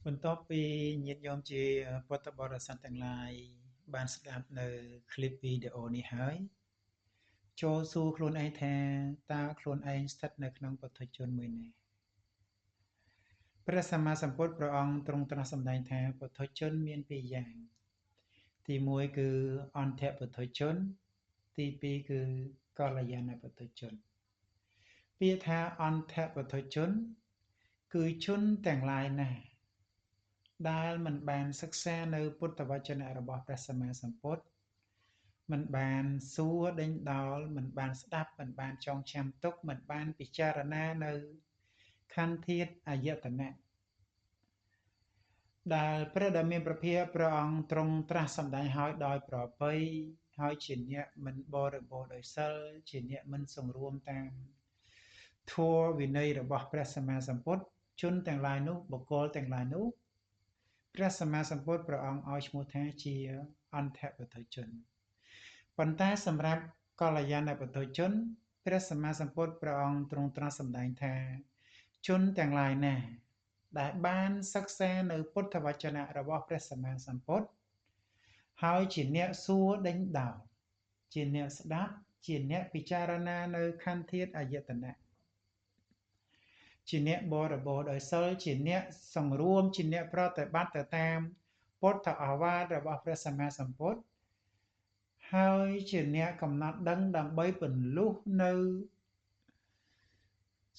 បន្ទាប់ពីញាតិញោមជាពុទ្ធបរិស័ទទាំងឡាយបានស្ដាប់នៅคลิปវីដេអូនេះហើយចូលសួរខ្លួនឯងថាតើខ្លួនឯងស្ថិតនៅក្នុងពុទ្ធជនមួយណាព្រះសម្មាសម្ពុទ្ធព្រះអង្គទ្រង់ត្រាស់សម្ដែងថាពុទ្ធជនមានពីរយ៉ាងទី1គឺអន្ធពុទ្ធជនទី2គឺកល្យាណពុទ្ធជនពាក្យថាអន្ធពុទ្ធជនគឺជនទាំងឡាយណាដែលមិនបានសិក្សានៅពុទ្ធវចនៈរបស់ព្រះសម្មាសម្ពុទ្ធមិនបានសួរដេញដោលមិនបានស្ដាប់មិនបានចងចាំទុកមិនបានពិចារណានៅខន្ធធាតុអាយតនៈដែលព្រះដ៏មានព្រះភិក្ខព្រះអង្គទ្រង់ត្រាស់សម្ដែងឲ្យដោយប្រពៃហើយជាអ្នកមិនបរិបូរណ៍ដោយសិលជាអ្នកមិនសង្រួមតាមធម៌វិន័យរបស់ព្រះសម្មាសម្ពុទ្ធជនទាំងឡាយនោះបុគ្គលទាំងឡាយនោះព្រះសម្មាសម្ពុទ្ធព្រះអង្គឲ្យឈ្មោះថាជាអន្ធពុទ្ធជនប៉ុន្តែសម្រាប់កល្យាណពុទ្ធជនព្រះសម្មាសម្ពុទ្ធព្រះអង្គទ្រង់ត្រាស់សម្ដែងថាជនទាំងឡាយណាដែលបានសិក្សានៅពុទ្ធវចនៈរបស់ព្រះសម្មាសម្ពុទ្ធហើយជាអ្នកសួរដេញដោលជាអ្នកស្ដាប់ជាអ្នកពិចារណានៅខន្ធធាតុអាយតនៈជាអ្នកបរិបូរណ៍ដោយសិលជាអ្នកសង្រួមជាអ្នកប្រតិបត្តិទៅតាមពុទ្ធអាវាទរបស់ព្រះសម្មាសម្ពុទ្ធហើយជាអ្នកកំណត់ដឹងដើម្បីពន្លុះនៅ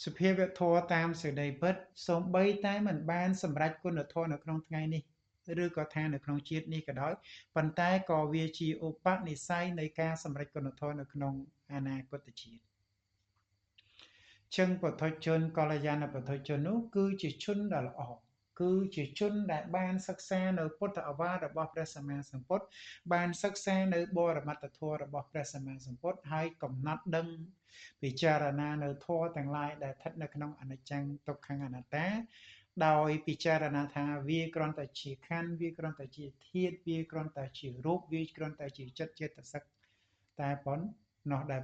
សភាវធម៌តាមសេចក្តីពិតសូម្បីតែមិនបានសម្រេចគុណធម៌នៅក្នុងថ្ងៃនេះឬក៏ថានៅក្នុងជាតិនេះក៏ដោយប៉ុន្តែក៏វាជាឧបនិស្ស័យនៃការសម្រេចគុណធម៌នៅក្នុងអនាគតជាតិចឹងពុទ្ធជនកល្យាណពុទ្ធជននោះគឺជាជនដ៏ល្អគឺជាជនដែលបានសិក្សានៅពុទ្ធអាវាទរបស់ព្រះសម្មាសម្ពុទ្ធបានសិក្សានៅបរមត្តធម៌របស់ព្រះសម្មាសម្ពុទ្ធហើយកំណត់ដឹងពិចារណានៅធម៌ទាំងឡាយដែលស្ថិតនៅក្នុងអនិច្ចំទុក្ខំអនត្តាដោយពិចារណាថាវាគ្រាន់តែជាខណ្ឌវាគ្រាន់តែជាធាតុវាគ្រាន់តែជារូបវាគ្រាន់តែជាចិត្តចេតសិកតែប៉ុណ្ណោះដែល